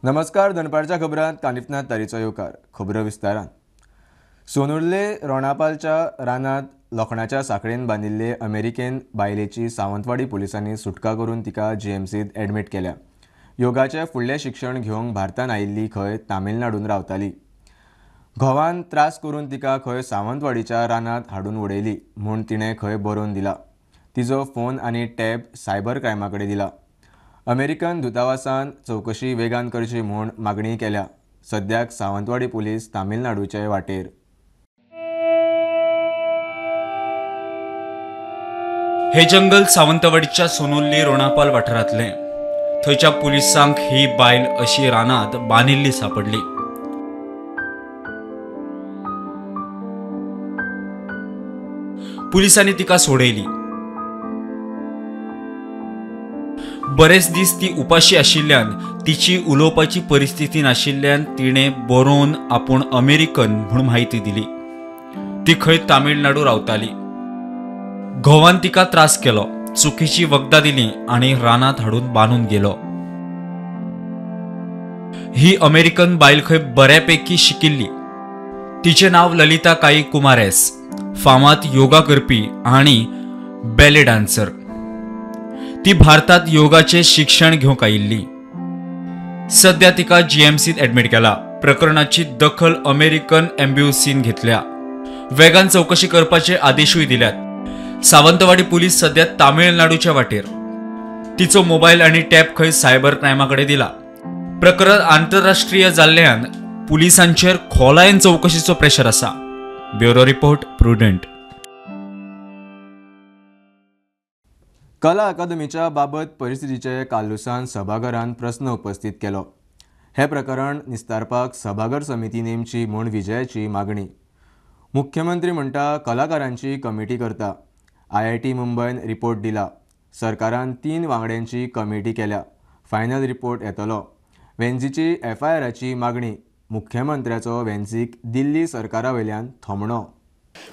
नमस्कार, दनपारच्या खबरांत कानिफनाथ तारीचो येवकार. खबरो विस्तारान. सोनुर्ले रोणापालच्या रानांत लोखणाच्या साखळेन बांदिल्ले अमेरिकेन बायलेची सावंतवाडी पुलिसांनी सुटका करून तिका जीएमसींत एडमीट केल्या. योगाचें फुडलें शिक्षण घेवंक भारतान आयिल्ली खंय तामिळनाडून रावताली. घोवान त्रास करून तिका खंय सावंतवाडीच्या रानांत हाडून उडयली म्हूण तिणें खंय बरोवन दिला. तिजो फोन आनी टॅब सायबर क्रायमा कडेन दिला. अमेरिकन दूतावासान चवकशी वेगान करची म्हूण मागणी केल्या. सद्याक सावंतवाडी पुलीस तामिळनाडूचे वाटेर. हे जंगल सावंतवाडीच्या सोनुर्ली रोणापाल वाठारांतलें. थंयच्या पुलिसांक ही बायल अशी रानांत बांदिल्ली सापडली. पुलिसांनी तिका सोडयली. बरेच दीस ती उपाशी आशिल्ल्यान, तिची उलोवपाची परिस्थिती नाशिल्ल्यान तिणें बरोवन आपूण अमेरिकन म्हूण म्हायती दिली. ती खंय तामिळनाडू रावताली. घोवान तिका त्रास केलो, चुकीची वखदां दिली आनी रानांत हाडून बांदून गेलो. ही अमेरिकन बायल खंय बऱ्यापैकी शिकिल्ली. तिचें नांव ललिता काई कुमारेस. फामाद योगा करपी आनी बॅले डान्सर. ती भारतात योगाचे शिक्षण घेवंक आयिल्ली. सध्या तिका जीएमसीत एडमीट केला. प्रकरणाची दखल अमेरिकन एम्ब्युसीन घेतल्या. वेगान चवकशी करपाचे आदेशूय दिल्यात. सावंतवाडी पुलीस सध्या तामिळनाडूच्या वाटेर. तिचो मोबायल आनी टॅब खंय सायबर क्रायमा कडेन दिला. प्रकरण आंतरराष्ट्रीय जाल्ल्यान पुलिसांचेर खोलायेन चवकशीचो प्रेशर आसा. Bureau report, Prudent. कला अकादमीच्या बाबत परिस्थितीचे कालुसान सभाघरान प्रस्न उपस्थित केलो. हे प्रकरण निस्तारपाक सभाघर समिती नेमची म्हूण विजयाची मागणी. मुख्यमंत्री म्हणटा कलाकारांची कमिटी करता. IIT मुंबयन रिपोर्ट दिला. सरकारान 3 वांगड्यांची कमिटी केल्या. फायनल रिपोर्ट येतलो. वेन्झीची एफआयआराची मागणी. मुख्यमंत्र्याचो वेन्झीक दिल्ली सरकारा वयल्यान थोमणो.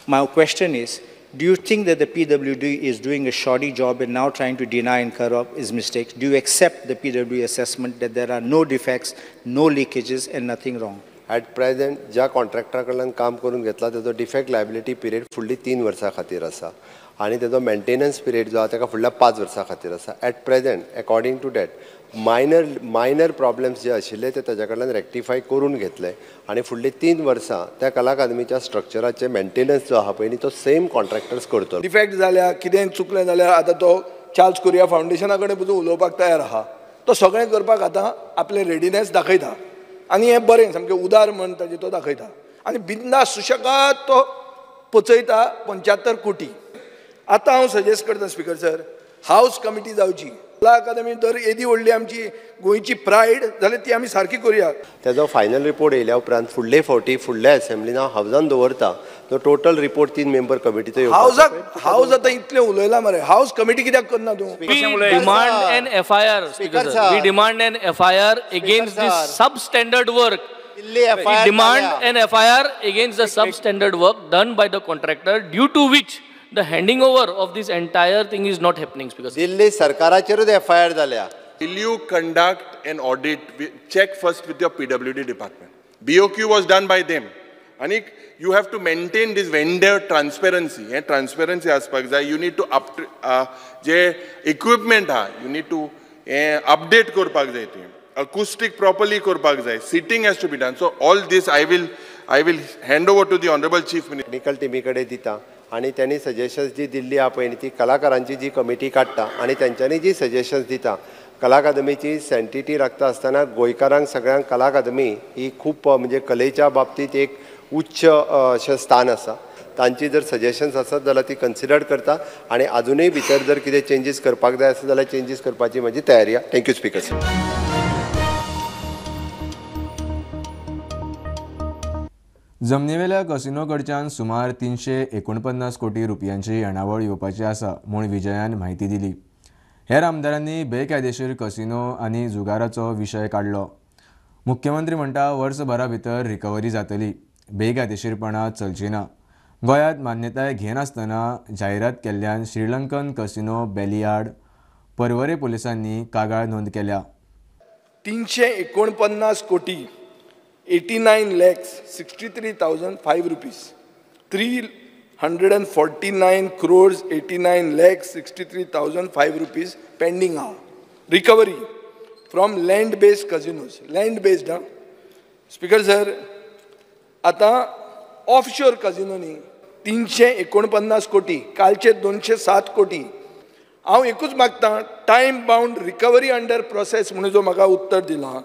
My question is, do you think that the PWD is doing a shoddy job and now trying to deny and cover up its mistakes? Do you accept the PWD assessment that there are no defects, no leakages and nothing wrong? At present, ज्या कॉन्ट्रॅक्टरा कडल्यान काम करून घेतला तेजो defect liability period फुडली 3 वर्सां खातीर आसा आनी तेजो मेंटेनन्स पिरियड जो आसा तेका फुडल्या 5 वर्सां खातीर आसा. At present, according to that, minor problems जे आशिल्ले ते ताज्या कडल्यान रेक्टिफाय करून घेतले आनी फुडली 3 वर्सां त्या कला अकादमीच्या स्ट्रक्चराचे मेंटेनन्स जो आहा पळय न्ही तो सेम कॉन्ट्रॅक्टर्स करतलो. डिफेक्ट जाल्यार कितें चुकलें जाल्यार आतां तो चार्ल्स कुरिया फावंडेशना कडेन पसून उलोवपाक तयार आहा. तो सगळें करपाक आतां आपलें रेडिनेस दाखयता आनी हें बरें सामकें उदार मन ताजें तो दाखयता आनी बिंदास सुशेगाद तो पचयता 75 कोटी. आतां हांव सजेस्ट करता स्पिकर सर, हावज कमिटी जावची. कला अकादमी जर येदी व्हडली आमची गोंयची प्रायड जाल्यार ती आमी सारकी करुया. तेजो फायनल रिपोर्ट येयल्या उपरांत फुडले फावटी फुडल्या एसेंब्लीन हांव हावजान दवरता तो टोटल रिपोर्ट 3 मेंबर कमिटीचो. हावजाक हावज आतां इतलें उलयलां मरे, हावज कमिटी कित्याक करना तूं? Demand an FIR, we demand an FIR against this substandard work. We demand an FIR against the substandard work done by the contractor, due to which the handing over of this entire thing is not happening. Because Delhi सरकाराचेरूच FIR जाल्या. Will you conduct an audit? Check first with your PWD department. BOQ was done by them. And you have to maintain this vendor transparency. Transparency आसपाक जाय. You need to up J equipment हा, you need to update करपाक जाय ते. Acoustic properly करपाक जाय. Seating has to be done. So all this I will hand over to the Honorable Chief Minister. Technical टीमी कडेन दिता आनी त्यांनी सजेशन्स जी दिल्ली आहा पळय न्ही ती कलाकारांची जी कमिटी काडटा आनी तेंच्यांनी जी सजेशन्स दिता. कला अकादमीची सँटिटी राखता आसतना गोंयकारांक सगळ्यांक कला अकादमी ही खूब म्हणजे कलेच्या बाबतींत एक उच्च अशें स्थान आसा. तांची जर सजेशन्स आसत जाल्यार ती कन्सिडर करता आनी आजुनूय भितर जर कितें चेंजीस करपाक जाय आसत जाल्यार चेंजीस करपाची म्हजी तयारी आसा. Thank you speaker sir. जमनीवेल्या कसिनो कडच्यान सुमार 349 कोटी रुपयांची येणावळ येवपाची आसा म्हूण विजयान म्हायती दिली. हेर आमदारांनी बेकायदेशीर कसिनो आनी जुगाराचो विशय काडलो. मुख्यमंत्री म्हणटा वर्सभरा भितर रिकव्हरी जातली, बेकायदेशीरपणां चलची ना. गोंयांत मान्यताय घेनासतना जायरात केल्ल्यान श्रीलंकन कसिनो बेली आड पर्वरे पुलिसांनी कागाळ नोंद केल्या. 349 कोटी 89 lakhs 63,005 rupees. 349 crores 89 lakhs 63,005 rupees pending आहा. Recovery from land based casinos, land based. हा स्पीकर सर, आतां ऑफशोर कजिनोनी 349 कोटी, कालचे 207 कोटी. हांव एकूच मागता, time bound recovery under process म्हणून जो म्हाका उत्तर दिलां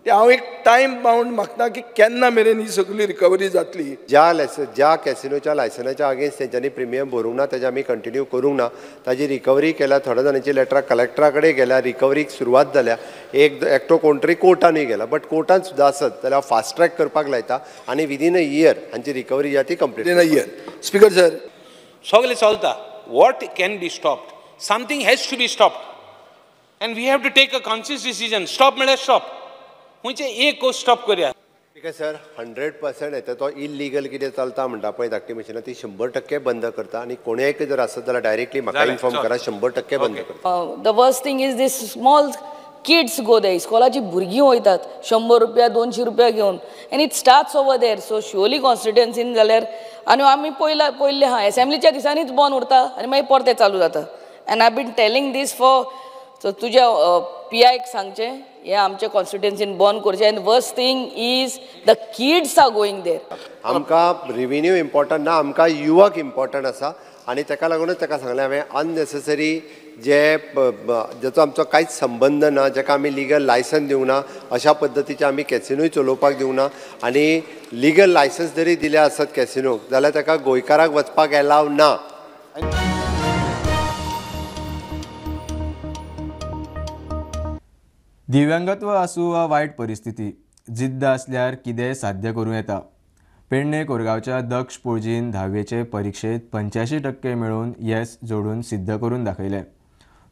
तें हांव एक टायम बावंड मागता की केन्ना मेरेन ही सगळी रिकवरी जातली. ज्या कॅसिनोच्या लायसनाच्या अगेन्स्ट तेंच्यांनी प्रिमियम भरूंक ना, तेजे आमी कंटिन्यू करूंक ना, ताजी रिकवरी केल्या. थोड्या जाणांची लेटरां कलेक्टरा कडेन गेल्या, रिकवरीक सुरवात जाल्या. एकटो कोण तरी कोर्टानूय गेला, बट कोर्टान सुद्दां आसत जाल्यार हांव फास्ट ट्रॅक करपाक लायता आनी विदीन अ इयर हांची रिकवरी जी आहा ती complete. Within a year. Speaker sir, सगळें चलता. What can be stopped? Something has to be stopped and we have to take a conscious decision. Stop म्हळ्यार स्टॉप, खंयचे एक स्टॉप करया. स्पीकर सर, 100% येता तो इलिगल कितें चलता म्हणटा पळय धाकटी मशिनां, ती 100% बंद करता. आनी कोणेय जर आसत जाल्यार डायरेक्टली म्हाका इन्फॉर्म करा, 100% बंद करता. The worst thing is this small kids go there. इस्कॉलाची भुरगीं वयतात 100 रुपया 200 रुपया घेवन, and it starts over there. So surely कॉन्स्टिट्युएन्सीन जाल्यार आनी आमी पयल्लें आहा एसेंब्लीच्या दिसांनीच बंद उरता आनी मागीर परतें चालू जाता. And I been telling this for so तुज्या पी आयक सांगचें हें आमच्या कॉन्स्टिट्युएन्सीन बंद करचें. And worst thing is the kids are going there. आमकां रिव्हेन्यू इम्पॉर्टंट ना, आमकां युवक इम्पॉर्टंट आसा. आनी ताका लागूनच ताका सांगलें हांवें, अननेसेसरी जे जाचो आमचो कांयच संबंद ना, जाका आमी लिगल लायसन्स दिवंक ना, अशा पद्दतीचे आमी कॅसिनोय चलोवपाक दिवंक ना. आनी लिगल लायसन्स जरी दिलें आसत कॅसिनोक जाल्यार ताका गोंयकाराक वचपाक एलाव ना. दिव्यांगत्व आसूं वा वायट परिस्थिती, जिद्द आसल्यार कितेंय साध्य करूं येता. पेडणे कोरगांवच्या दक्ष पोळजीन धावेचे परिक्षेत 85% मेळोवन येस जोडून सिद्ध करून दाखयलें.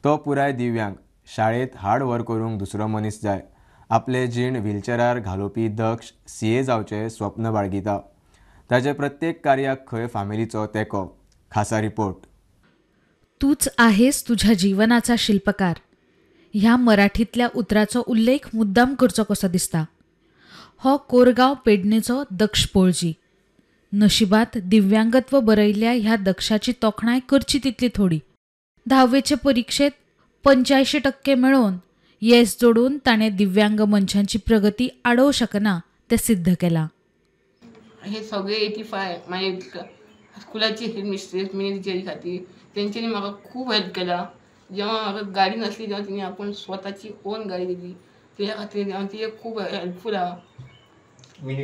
तो पुराय दिव्यांग, शाळेंत हार्ड वर्क करूंक दुसरो मनीस जाय. आपले जीण व्हीलचेरार घालोवपी दक्ष सीए जावचें स्वप्न बाळगिता. ताचे प्रत्येक कार्याक खंय फामिलीचो तेंको. खासा रिपोर्ट. तूच आहेस तुझ्या जीवनाचा शिल्पकार ह्या मराठीतल्या उतराचो उल्लेख मुद्दाम करचो कसो दिसता. हो कोरगांव पेडणेचो दक्ष पोळजी. नशिबात दिव्यांगत्व बरयल्ल्या ह्या दक्षाची तोखणाय करची तितली थोडी. धावेचे परिक्षेत 85% मेळोवन येस जोडून ताणें दिव्यांग मनशांची प्रगती आडोवंक शकना तें सिद्ध केलां. हे सगळे 85 माझे स्कुलाची मिस्ट्रेस मिनी टिचरी खातीर तेंच्यांनी म्हाका खूब हेल्प केला. जेव्हा म्हाका गाडी नासली तेव्हा तिने आपूण स्वताची ओन गाडी दिली, तेज्या खातीर हांव तिजे खूब हेल्पफूल आहा.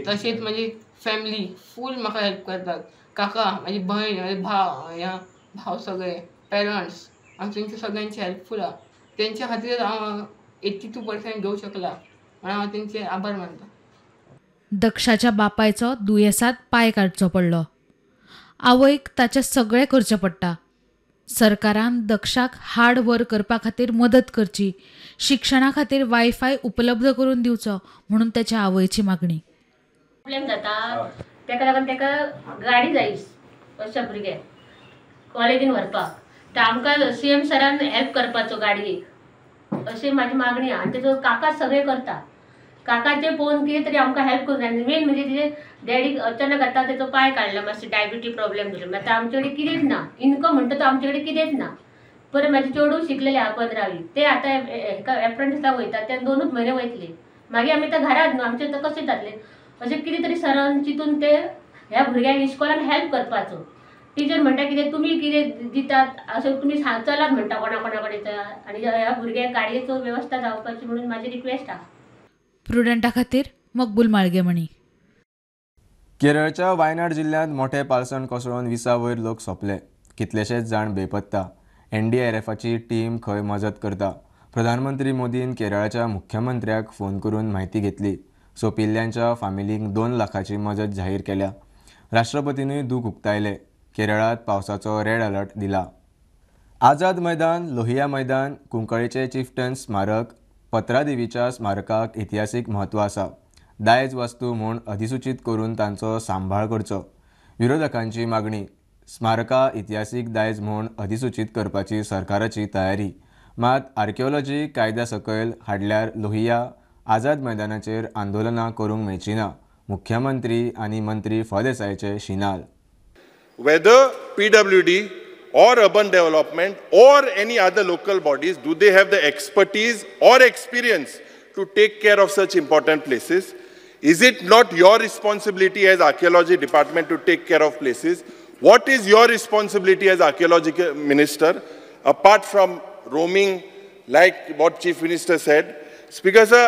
तशेंच म्हाजी फॅमिली फूल म्हाका हेल्प करतात. काका, म्हाजी भयण, म्हाजे भाव, ह्या भाव सगळे पेरंट्स हांव तेंच्या सगळ्यांचे हेल्पफूल आहा. तेंच्या खातीर हांव 82% घेवंक शकला म्हणून हांव तेंचे आभार मानता. दक्षाच्या बापायचो दुयेंसात पांय काडचो पडलो. आवयक ताचें सगळें करचें पडटा. सरकारान दक्षाक हार्ड वर्क करपा खातीर मदत करची, शिक्षणा खातीर वायफाय उपलब्ध करून दिवचो म्हणून त्याच्या आवयची मागणी. प्रॉब्लेम जाता तेका लागून तेका गाडी जाय अशा भुरग्याक कॉलेजीन व्हरपाक, तर आमकां सी एम सरान हेल्प करपाचो गाडयेक अशी म्हाजी मागणी आहा. आनी तेजो काका सगळें करता, काकाचे पळोवन कितें तरी आमकां हेल्प करूंक जाय. मेन म्हणजे तिजे डॅडीक अचानक आतां तेजो पांय काडला, मातशें डायबिटी प्रॉब्लेम जालो. आतां आमचे कडेन कितेंच ना, इनकम म्हणटा तो आमचे कडेन कितेंच ना. बरें म्हाजे चेडूं शिकलेलें आहा 15वी, ते आतां हेका एप्रेंटिसाक वयता, ते 2 म्हयने वयतले, मागीर आमी आतां घरांत न्हू, आमचें आतां कशें जातलें. अशें कितें तरी सरान चिंतून ते ह्या भुरग्यांक इस्कॉलान हेल्प करपाचो. टिचर म्हणटा कितें तुमी कितें दितात अशें तुमी चलात म्हणटा कोणा कोणा कडेन, आनी ह्या भुरग्यांक गाडयेचो वेवस्था जावपाची म्हणून म्हाजी रिक्वेस्ट आहा. प्रुडंटा खातीर मकबूल माळगेमणी. केरळच्या वायनाड जिल्ल्यांत मोठे पालसण कोसळून 20 वयर लोक सोंपले. कितलेशेच जाण बेपत्ता. एनडीआरएफाची टीम खंय मजत करता. प्रधानमंत्री मोदीन केरळाच्या मुख्यमंत्र्याक फोन करून म्हायती घेतली. सोंपिल्ल्यांच्या फामिलींक 2 लाखाची मजत जाहीर केल्या. राष्ट्रपतीनूय दूख उक्तायले. केरळांत पावसाचो रेड अलर्ट दिला. आझाद मैदान, लोहिया मैदान, कुंकळेचे चिफ्टन स्मारक, पत्रादेवीच्या स्मारकाक इतिहासीक म्हत्व आसा. दायज वस्तू म्हूण अधिसूचीत करून तांचो सांबाळ करचो. विरोधकांची मागणी. स्मारकां इतिहासीक दायज म्हूण अधिसूचीत करपाची सरकाराची तयारी. मात आर्किओलॉजी कायद्या सकयल हाडल्यार लोहिया, आझाद मैदानाचेर आंदोलनां करूंक मेळची ना. मुख्यमंत्री आनी मंत्री फळदेसायाचे शिनाल. Whether PWD or urban development or any other local bodies, do they have the expertise or experience to take care of such important places? Is it not your responsibility as archaeology department to take care of places? What is your responsibility as archaeological minister, apart from roaming like what Chief Minister said? Speaker sir,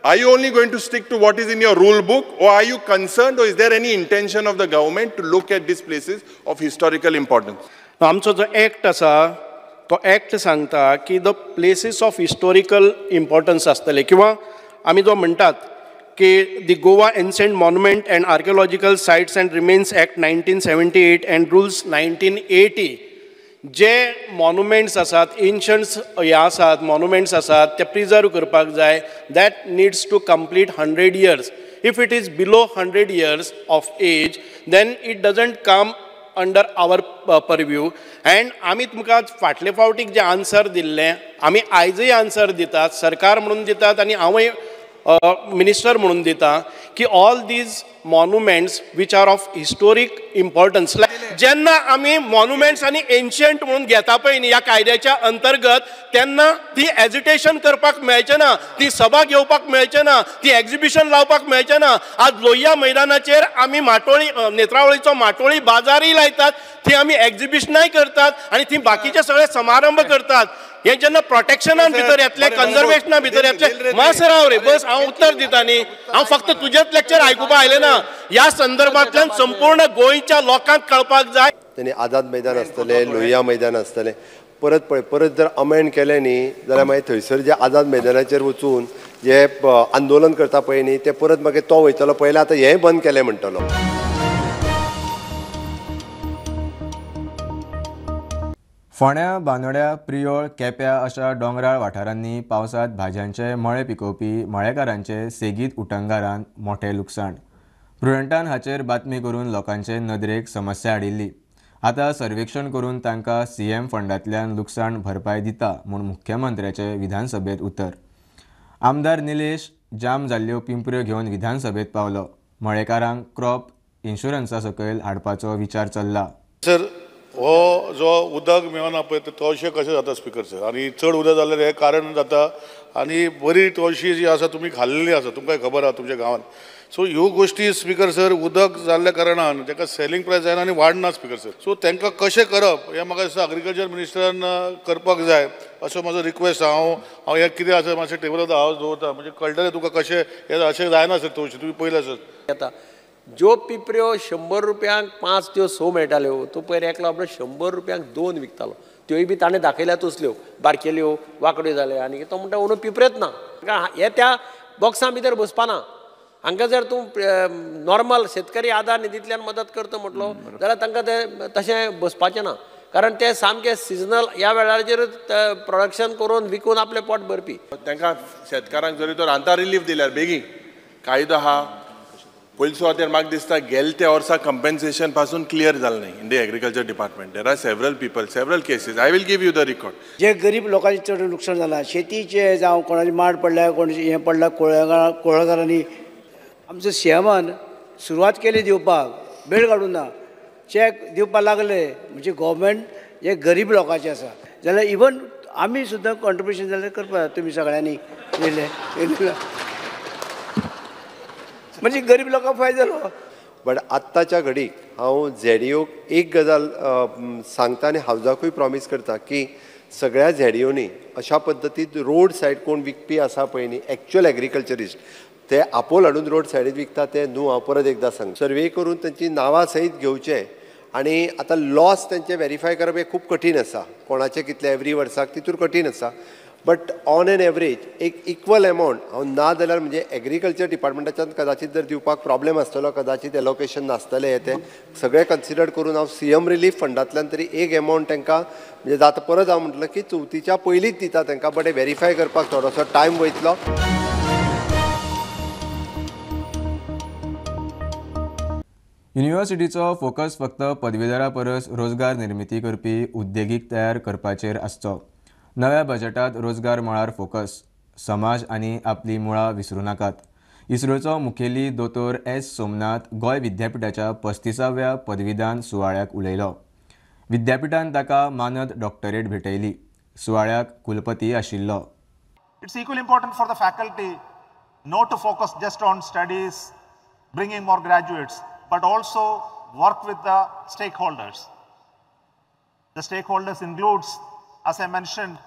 are you only going to stick to what is in your rule book, or are you concerned, or is there any intention of the government to look at these places of historical importance? आमचो जो act आसा तो act सांगता की the places of historical importance आसतले, किंवा आमी जो म्हणटात की the Goa ancient monument and archaeological sites and remains act 1978 and rules 1980 J monuments आसात, एन्शंट्स हे आसात, मॉन्युमेंट्स आसात ते प्रिजर्व करपाक जाय. That needs to complete 100 years. If it is below 100 years of age then it doesn't come under our purview. And आमी तुमकां फाटले फावटीक जे आन्सर दिल्लें आमी आयजय आन्सर दितात, सरकार म्हणून दितात आनी हांवूय मिनिस्टर म्हणून दिता की all these monuments which are of historic importance. जेन्ना आमी मॉन्युमेंट्स आनी एन्शियंट म्हणून घेता पळय न्ही ह्या कायद्याच्या अंतर्गत, तेन्ना ती एजिटेशन करपाक मेळचें ना, ती सभा घेवपाक मेळचें ना, ती एक्झिबिशन लावपाक मेळचें ना. आज लोहिया मैदानाचेर आमी माटोळी, नेत्रावळीचो माटोळी बाजारूय लायतात, थंय आमी एक्झिबिशनाय करतात आनी थंय बाकीचे सगळे समारंभ करतात. हे जेन्ना प्रोटेक्शनान भितर येतले, कन्जर्वेशना भितर येतले, मातसो राव रे बस, हांव उत्तर दिता न्ही, हांव फक्त तुजेच लेक्चर आयकुपाक आयलें ना. ह्या संदर्भांतल्यान संपूर्ण गोंयच्या लोकांक कळपाक जाय. तेणी आझाद मैदान आसतलें, लोहिया मैदान आसतलें, परत पळय परत जर अमेंड केलें न्ही जाल्यार मागीर थंयसर जे आझाद मैदानाचेर वचून जे आंदोलन करता पळय न्ही ते परत मागीर तो वयतलो पयलें आतां हेंय बंद केलें म्हणटलो. फोंड्या, बांदोड्या, प्रियोळ, केप्या अशा दोंगराळ वाठारांनी पावसांत भाजयांचे मळे पिकोवपी मळेकारांचे सेगीत उटंगारान मोठें लुकसाण. प्रुडंटान हाचेर बातमी करून लोकांचे नदरेक समस्या हाडिल्ली. आतां सर्वेक्षण करून तांकां सीएम फंडांतल्यान लुकसाण भरपाय दिता म्हूण मुख्यमंत्र्याचें विधानसभेंत उतर. आमदार निलेश जाम जाल्ल्यो पिंपऱ्यो घेवन विधानसभेंत पावलो. मळेकारांक क्रॉप इन्शुरन्सा सकयल हाडपाचो विचार चल्ला. सर, हो जो उदक मेळना पळय ते तवशे कशें जाता स्पिकर सर, आनी चड उदक जाल्यार हें कारण जाता. आनी बरी तवशी जी आसा तुमी खाल्लेली आसा, तुमकां खबर आसा तुमच्या गांवांत. सो ह्यो गोश्टी स्पिकर सर उदक जाल्ल्या कारणान ताका सेलिंग प्रायस जायना आनी वाडना स्पिकर सर. सो तांकां कशें करप हें म्हाका दिसता एग्रीकल्चर मिनिस्टरान करपाक जाय असो म्हजो रिक्वेस्ट. हांव हांव हें कितें आसा मातशें टेबलार हांव दवरता, म्हणजे कळटलें तुका कशें हें अशें जायना सर. तवशी तुमी पयलें सर येता ज्यो पिपऱ्यो 100 रुपयांक 5 त्यो 6 मेळटाल्यो, तूं पयर एकलो आपलो 100 रुपयांक 2 विकतालो, त्योय बी ताणें दाखयल्या तसल्यो बारकेल्यो वांकड्यो जाल्यो आनी तो म्हणटा अंदू पिपऱ्योच ना, हे त्या बॉक्सां भितर बसपा ना. हांकां जर तूं नॉर्मल शेतकरी आदार निधींतल्यान मदत करता म्हटलो जाल्यार तांकां तें तशें बसपाचें ना, कारण ते सामके सिजनल ह्या वेळाचेर प्रोडक्शन करून विकून आपलें पोट भरपी. तांकां शेतकारांक जरी तर आतां रिलीफ दिल्यार बेगीन कायदो आहा पयले सुवातेर म्हाका दिसता गेले त्या वर्सा कंपेन्सेशन पासून क्लियर जालें न्ही in the agriculture department. There are several people, several cases, I will give you the record. जे गरीब लोकांचें चड लुकसाण जालां, शेतीचें जावं कोणाचें माड पडल्या, कोणाचें हें पडलां, कुळागरांनी आमचो सीएमान सुरवात केली दिवपाक, वेळ काडून ना चॅक दिवपाक लागले. म्हणजे गव्हर्मेंट हे गरीब लोकांचें आसा जाल्यार इवन आमी सुद्दां कॉन्ट्रिब्युशन जाल्यार करपाक तुमी सगळ्यांनी दिलें म्हणजे गरीब लोकांक फायदो जालो. बट आत्ताच्या घडीक हांव झेडीओक एक गजाल सांगता आनी हावजाकूय प्रॉमीस करता की सगळ्या झेडीओनी अशा पद्दतीन रोड सायड कोण विकपी आसा पळय न्ही एक्चुअल एग्रीकल्चरिस्ट ते आपोल हाडून रोड सायडीन विकता ते न्हू. हांव परत एकदां सांग, सर्वे करून तांची नांवां सयत घेवचें आनी आतां लॉस तेंचे वेरीफाय करप हें खूब कठीण आसा, कोणाचें कितलें एवरी वर्साक तितूर कठीण आसा. बट ऑन एन एवरेज एक इक्वल एमावंट हांव ना जाल्यार म्हणजे एग्रीकल्चर डिपार्टमेंटाच्यान कदाचित जर दिवपाक प्रॉब्लेम आसतलो, कदाचित एलोकेशन नासतलें, हें तें सगळें कन्सिडर करून हांव सीएम रिलीफ फंडांतल्यान तरी एक एमावंट तांकां म्हणजे जाता. परत हांव म्हटलें की चवथीच्या पयलींच दिता तांकां, बट हें वेरीफाय करपाक थोडोसो टायम वयतलो. युनिव्हर्सिटीचो फोकस फक्त पदवीधरा परस रोजगार निर्मिती करपी उद्देगीक तयार करपाचेर आसचो. नव्या बजेटात रोजगार मळार फोकस. समाज आनी आपली मुळां विसरूं नाकात. इस्रोचो मुखेली दोतोर एस सोमनाथ गोंय विद्यापिठाच्या 35व्या पदवीदान सुवाळ्याक उलयलो. विद्यापिठान ताका मानद डॉक्टरेट भेटयली. सुवाळ्याक कुलपती आशिल्लो. It's equally important for the faculty not to focus just on studies, bringing more graduates, but also work with the stakeholders. The stakeholders includes, as I mentioned,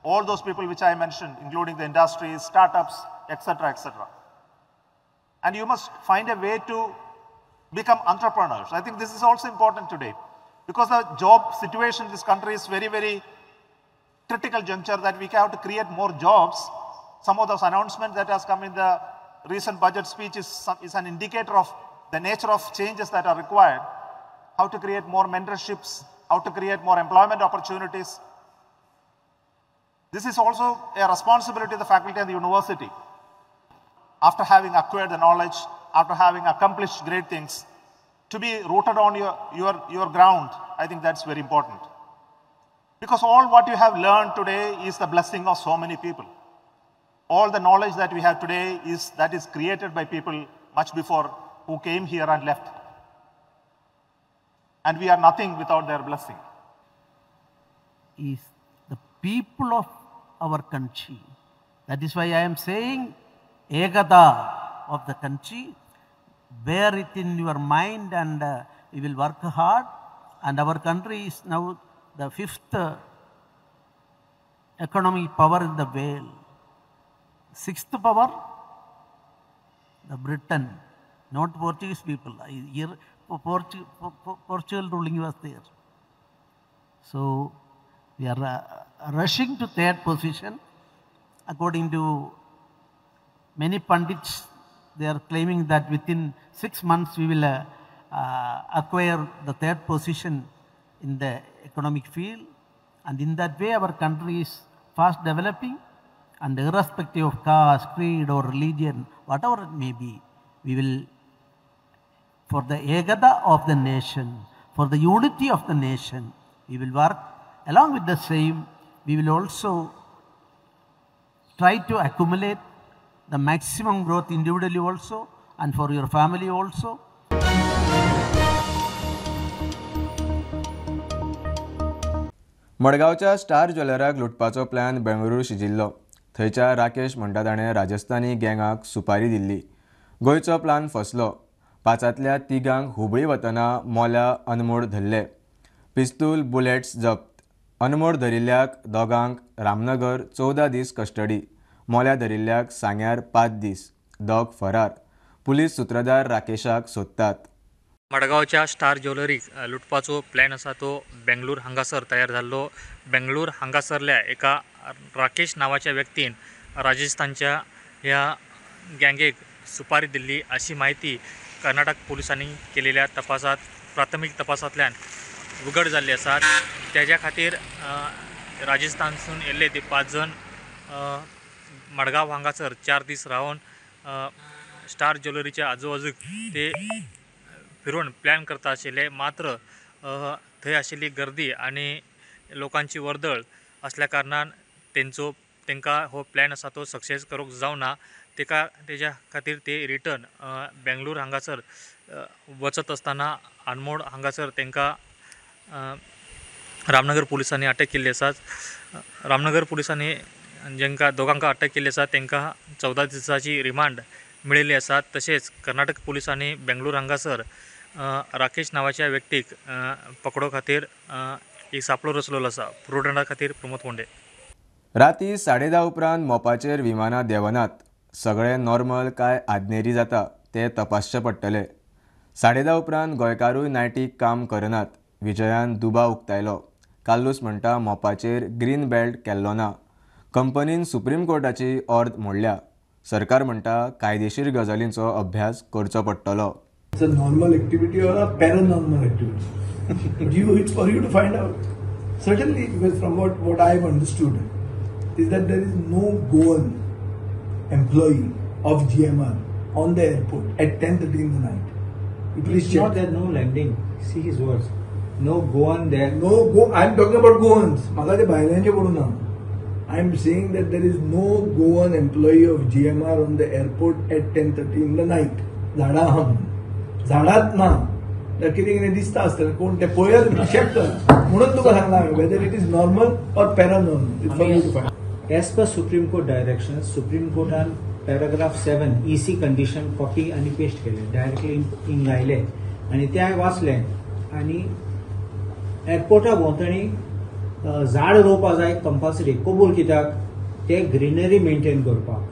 all those people which I mentioned, including the industries, startups, etc., etc. And you must find a way to become entrepreneurs. I think this is also important today, because the job situation in this country is very, very critical juncture that we have to create more jobs. Some of those announcements that has come in the recent budget speech is an indicator of the nature of changes that are required. How to create more mentorships, how to create more employment opportunities. This is also a responsibility of the faculty and the university. After having acquired the knowledge, after having accomplished great things, to be rooted on your ground, I think that's very important. Because all what you have learned today is the blessing of so many people. All the knowledge that we have today is that is created by people much before who came here and left. And we are nothing without their blessing. Is the people of our country. That is why I am saying Ekata of the country. Bear it in your mind and you will work hard. And our country is now the fifth economic power in the world. Sixth power, the Britain, not Portuguese people. Here, Portugal ruling was there. So we are rushing to third position. According to many pundits, they are claiming that within 6 months we will acquire the third position in the economic field. And in that way our country is fast developing, and irrespective of caste, creed or religion, whatever it may be, we will, for the Ekata of the nation, for the unity of the nation, we will work. Along with the same, we will also try to accumulate the maximum growth individually also and for your family also. मडगांवच्या star ज्वेलराक लुटपाचो plan Bengaluru शिजिल्लो. थंयच्या राकेश म्हणटा ताणें राजस्थानी गँगाक सुपारी दिल्ली. गोंयचो plan फसलो. 5ांतल्या 3 हुबळी वतना मोल्या अनमोड धरले. पिस्तूल बुलेट्स जप्त. अनमोड धरिल्ल्याक 2 रामनगर 14 दीस कस्टडी. मोल्या धरिल्ल्याक सांग्यार 5 दीस. 2 फरार. पुलीस सुत्रधार राकेशाक सोदतात. मडगांवच्या स्टार ज्वेलरीक लुटपाचो प्लॅन आसा तो बेंगलूर हांगासर तयार जाल्लो. बेंगलूर हांगासरल्या एका राकेश नांवाच्या व्यक्तीन राजस्थानच्या ह्या गँगेक सुपारी दिल्ली अशी म्हायती कर्नाटक पुलिसांनी केलेल्या तपासात प्राथमीक तपासांतल्यान उघड जाल्ली आसा. तेज्या खातीर राजस्थानसून येयल्ले ते 5 जण मडगांव हांगासर 4 दीस रावन स्टार ज्वेलरीच्या आजूबाजूक ते फिरून प्लॅन करता आशिल्ले. मात्र थंय आशिल्ली गर्दी आनी लोकांची वर्दळ असल्या कारणान तेंचो तांकां हो प्लॅन आसा तो सक्सेस करूंक जावना. तेका तेज्या खातीर ते रिटर्न बेंगलूर हांगासर वचत आसतना आनमोड हांगासर तांकां रामनगर पुलिसांनी अटक केल्ली आसा. रामनगर पुलिसांनी जेंकां 2 अटक केल्ली आसा तांकां 14 दिसाची रिमांड मेळिल्ली आसा. तशेंच कर्नाटक पुलिसांनी बेंगलूर हांगासर राकेश नांवाच्या व्यक्तीक पकडो खातीर एक सापळो रचलेलो आसा. प्रुडंटा खातीर प्रमोद कोंडे. राती 10:30 उपरांत मोपाचेर विमानां देंवनात. सगळें नॉर्मल काय आदनेरी जाता तें तपासचें पडटलें. 10:30 उपरांत गोंयकारूय नायटीक काम करनात. विजयान दुबाव उक्तायलो. कार्लूस म्हणटा मोपाचेर ग्रीन बेल्ट केल्लो ना. कंपनीन सुप्रीम कोर्टाची ऑर्द मोडल्या. सरकार म्हणटा कायदेशीर गजालींचो अभ्यास करचो पडटलो. It's a normal activity or a paranormal activity. It's for you to find out. Certainly, because from what I have understood is that there is no Goan employee of GMR on the airport at 10:30 in the night. You please check. Not there, no landing. See his words. No Goan there. No go. I am talking about Goans. म्हाका ते भायल्यांचे पडूं ना. I am saying that there is no Goan employee of GMR on the airport at 10:30 in the night. झाडां आहा म्हणून, झाडांच ना, कितें कितें दिसता आसतलें कोण तें पळयात, चॅक कर म्हणून तुका सांगला हांवें, whether it is normal or paranormal, it's for you to find. As per Supreme Court direction, supreme कोर्टान paragraph 7 EC condition copy आनी पेस्ट केले, डायरेक्टली इंगायले आनी ते हांवें वाचलें. आनी एअरपोर्टा भोंवतणी झाड रोवपा जाय कंपल्सरी. कबूल कित्याक ते ग्रिनरी मेंटेन करपाक,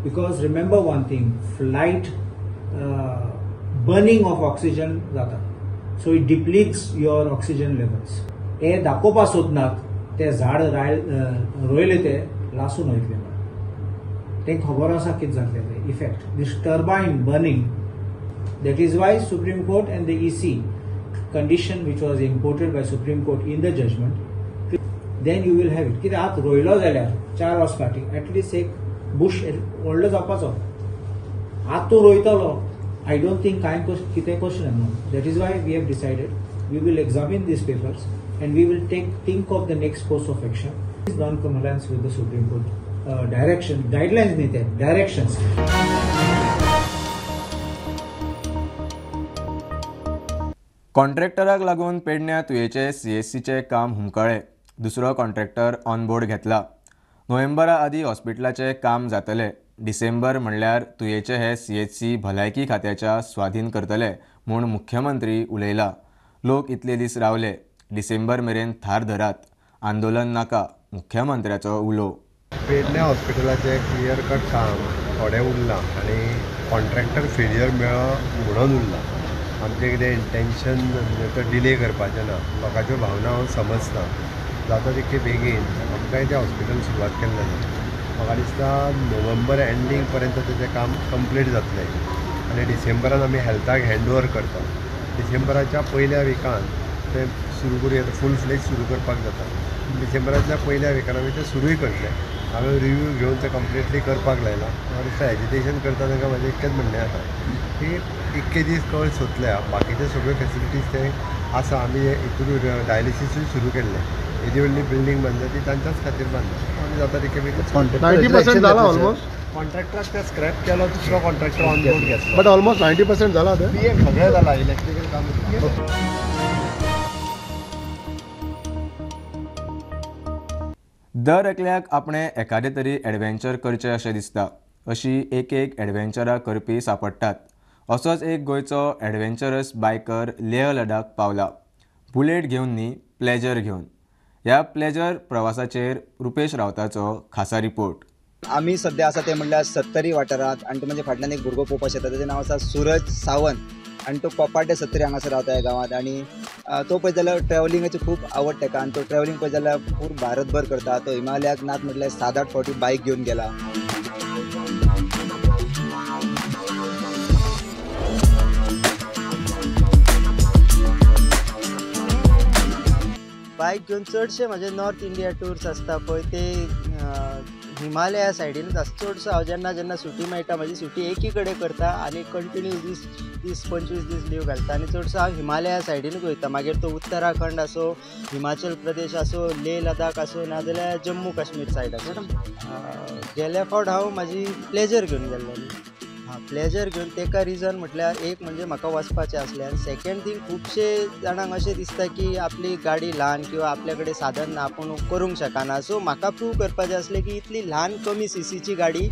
because remember one thing, flight burning of oxygen जाता, so it depletes your oxygen levels. हे दाखोवपा सोदनात, ते झाड रोयले ते लासून वयतले म्हणून तेंकां खबर आसा कितें जातलें तें effect, this turbine burning. That is why Supreme Court and the EC condition which was imported by Supreme Court in the judgment, then you will have it. कित्याक आतां रोयलो जाल्यार 4 वर्स फाटीं एटलिस्ट एक बुश व्हडलो जावपाचो, आतां तूं रोयतलो, I don't think कांय कितें क्वेश्चन म्हणून. That is why we have decided we will examine these papers and we will think of the next course of action. Is non compliance with the Supreme Court direction, guidelines न्ही ते directions. कॉन्ट्रॅक्टराक लागून पेडण्या तुयेचे सीएससीचें काम हुमकळ्ळें. दुसरो contractor on board घेतला. नोव्हेंबरा आदीं हॉस्पिटलाचें काम जातलें. डिसेंबर म्हणल्यार तुयेचे हे सीएचसी भलायकी खात्याच्या स्वाधीन करतले म्हूण मुख्यमंत्री उलयला. लोक इतले दीस रावले, डिसेंबर मेरेन थार धरात, आंदोलन नाका, मुख्यमंत्र्याचो उलो. पेडण्या हॉस्पिटलाचें क्लियर कट काम थोडें उरलां आनी कॉन्ट्रॅक्टर फेलियर मेळ्ळो म्हणून उरलां. आमचें कितें इंटेन्शन म्हणजे डिले करपाचें ना, लोकांच्यो भावना हांव समजता. जाता तितके बेगीन आमकांय तें हॉस्पिटल सुरवात केल्लें जाता. म्हाका दिसता नोव्हेंबर एंडींग पर्यंत तेचें काम कंप्लीट जातलें आनी डिसेंबरान आमी हेल्थाक हँड ओवर करता. डिसेंबराच्या पयल्या विकान तें सुरू करूं येता, फूल फ्लेज सुरू करपाक जाता. डिसेंबराच्या पयल्या विकान आमी तें सुरूय करतले. हांवें रिव्यू घेवन तें कंप्लिटली करपाक लायलां. म्हाका दिसता एजिटेशन करता तांकां म्हाजें इतकेंच म्हणणें आसा की इतके दीस कळ सोदल्या, बाकीचे सगळ्यो फेसिलिटीज ते आसा. आमी हितून डायलिसीसूय सुरू केल्लें, येदी व्हडली बिल्डींग बांदल्या ती तांच्याच खातीर बांदल्या. आमी जाता तितके बेगीन 90% जाला ऑलमोस्ट. कॉन्ट्रॅक्टराक ते स्क्रॅप केलो, दुसरो कॉन्ट्रॅक्टर ऑन बोर्ड घेतलो, बट ऑलमोस्ट 90% जाला तें सगळें जाला, इलेक्ट्रिकल काम. दर एकल्याक आपणें एखादें तरी एडवेंचर करचें अशें दिसता. अशी एक एक एडवेंचरां करपी सांपडटात. असोच एक गोंयचो एडवेंचरस बायकर लेह लडाख पावला, बुलेट घेवन न्ही, प्लेजर घेवन. ह्या प्लेजर प्रवासाचेर रुपेश रावताचो खासा रिपोर्ट. आमी सद्या आसा ते म्हणल्यार सत्तरी वाठारांत आनी तो म्हणजे फाटल्यान एक भुरगो पळोवपाक शकता, ताचें नांव आसा सूरज सावंत आनी तो कोपाटे सत्तरी हांगासर रावता ह्या गांवांत. आनी तो पळयत जाल्यार ट्रॅवलिंगाची खूब आवड ताका आनी तो ट्रॅवलिंग पळयत जाल्यार पूर्ण भारतभर करता. तो हिमालयाक नात म्हटल्यार 7-8 फावटी बायक घेवन गेला. बायक घेवन चडशे म्हजे नॉर्थ इंडिया टूर्स आसता पळय ते हिमालया सायडीनूच आसता चडसो. हांव जेन्ना जेन्ना सुटी मेळटा म्हजी सुटी एकी कडेन करता आनी कंटिन्यू 20-25 दीस लीव घालता आनी चडसो हांव हिमालया सायडीनूच वयता. मागीर तो उत्तराखंड आसूं, हिमाचल प्रदेश आसूं, लेह लडाख आसूं, नाजाल्यार जम्मू काश्मीर सायड आसूं. गेल्या फावट हांव म्हाजी प्लेजर घेवन गेल्लो. हां, प्लेजर घेवन तेका रिजन म्हटल्यार एक म्हणजे म्हाका वचपाचें आसलें आनी सेकेंड थींग खुबशे जाणांक अशें दिसता की आपली गाडी ल्हान किंवा आपल्या कडेन साधन ना, आपूण करूंक शकना. सो म्हाका प्रूव करपाचें आसलें की इतली ल्हान कमी सीसीची गाडी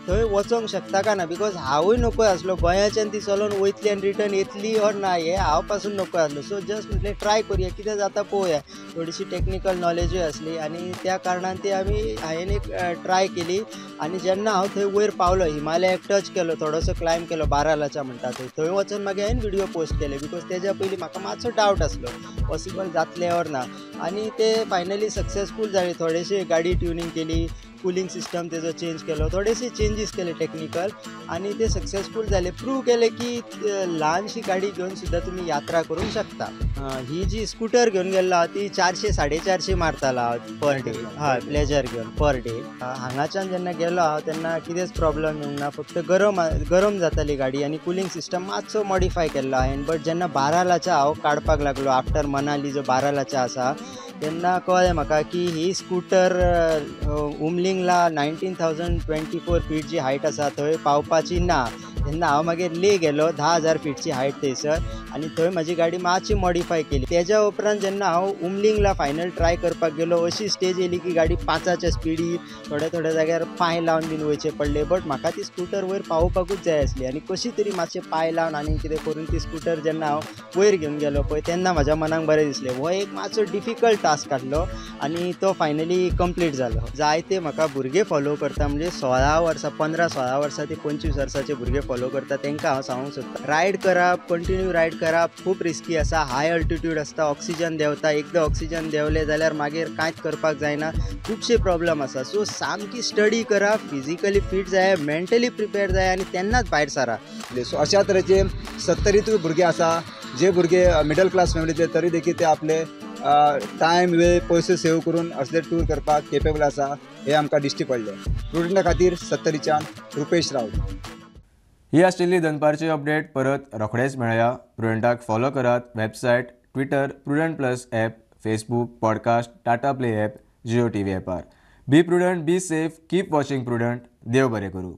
थंय वचोंक शकता काय ना, because हांवूय नको आसलो गोंयाच्यान ती चलोवन वयतली आनी रिटर्न येतली ऑर ना हें हांव पासून नको आसलो. सो जस्ट म्हटलें ट्राय करुया, कितें जाता पळोवया. थोडीशी टॅक्निकल नॉलेजूय आसली आनी त्या कारणान ती आमी हांवें एक ट्राय केली. आनी जेन्ना हांव थंय वयर पावलो, हिमालयाक टच केलो, थोडोसो क्लायंब केलो, बारालाचा म्हणटा थंय, थंय वचून मागीर हांवें व्हिडियो पोस्ट केले because तेज्या पयलीं म्हाका मातसो डावट आसलो पॉसिबल जातलें ऑर ना. आनी ते फायनली सक्सेसफूल जाले. थोडेशे गाडी ट्युनींग केली, कुलिंग सिस्टम तेजो चेंज केलो, थोडेशे चेंजीस केले टॅक्निकल आनी ते सक्सेसफूल जाले. प्रूव केले की ल्हानशी गाडी घेवन सुद्दां तुमी यात्रा करूंक शकता. ही जी स्कुटर घेवन गेल्लो हांव ती 400-450 मारतालो हांव पर डे. हय, प्लेजर घेवन पर डे. हांगाच्यान जेन्ना गेलो हांव तेन्ना कितेंच प्रॉब्लम येवंक ना, फक्त गरम जाताली गाडी आनी कुलिंग सिस्टम मातसो मॉडिफाय केल्लो हांवें. बट जेन्ना बारालाचा हांव काडपाक लागलो, आफ्टर मनाली जो बारालाचा आसा तेन्ना कळ्ळें म्हाका की ही स्कूटर उमलिंगला 19,024 फीट जी हायट आसा थंय पावपाची ना. तेन्ना हांव मागीर ले गेलो, 10,000 फिटची हायट थंयसर, आनी थंय म्हजी गाडी मातशी मॉडिफाय केली. तेज्या उपरांत जेन्ना हांव उमलिंगला फायनल ट्राय करपाक गेलो, अशी स्टेज येयली की गाडी 5च्या स्पिडीर थोड्या थोड्या जाग्यार पांय लावन बीन वयचे पडले. बट म्हाका ती स्कूटर वयर पावोवपाकूच जाय आसली आनी कशी तरी मातशें पांय लावन आनी कितें करून ती स्कूटर जेन्ना हांव वयर घेवन गेलो पळय तेन्ना म्हज्या मनाक बरें दिसलें. हो एक मातसो डिफिकल्ट टास्क आसलो आनी तो फायनली कंप्लीट जालो. जायते म्हाका भुरगे फॉलो करता, म्हणजे 16 वर्सां, 15-16 वर्सां ते 25 वर्सांचे भुरगे फॉलो करता. तांकां हांव सांगूंक सोदतां, रायड करप, कंटिन्यू रायड करप खूब रिस्की आसा. हाय अल्टिट्यूड आसता, ऑक्सिजन देंवता, एकदां ऑक्सिजन देंवलें जाल्यार मागीर कांयच करपाक जायना, खुबशे प्रॉब्लम आसा. सो सामकी स्टडी करप, फिजिकली फीट जाय, मेंटली प्रिपेर जाय आनी तेन्नाच भायर सरा. सो अशा तरेचे 70 भुरगे आसा जे भुरगे मिडल क्लास फॅमिलीचे तरी देखील ते आपले टायम वेळ पयशे सेव करून असले टूर करपाक केपेबल आसा हे आमकां दिश्टी पडले. प्रुडंटा खातीर 70च्यान रुपेश राऊत. ही आशिल्ली दनपारची अपडेट. परत रोखडेच मेळया. प्रुडंटाक फॉलो करात website, Twitter, Prudent plus app, Facebook, podcast, Tata Play app, Jio TV ॲपार. Be prudent, be safe, keep watching Prudent. देव बरें करूं.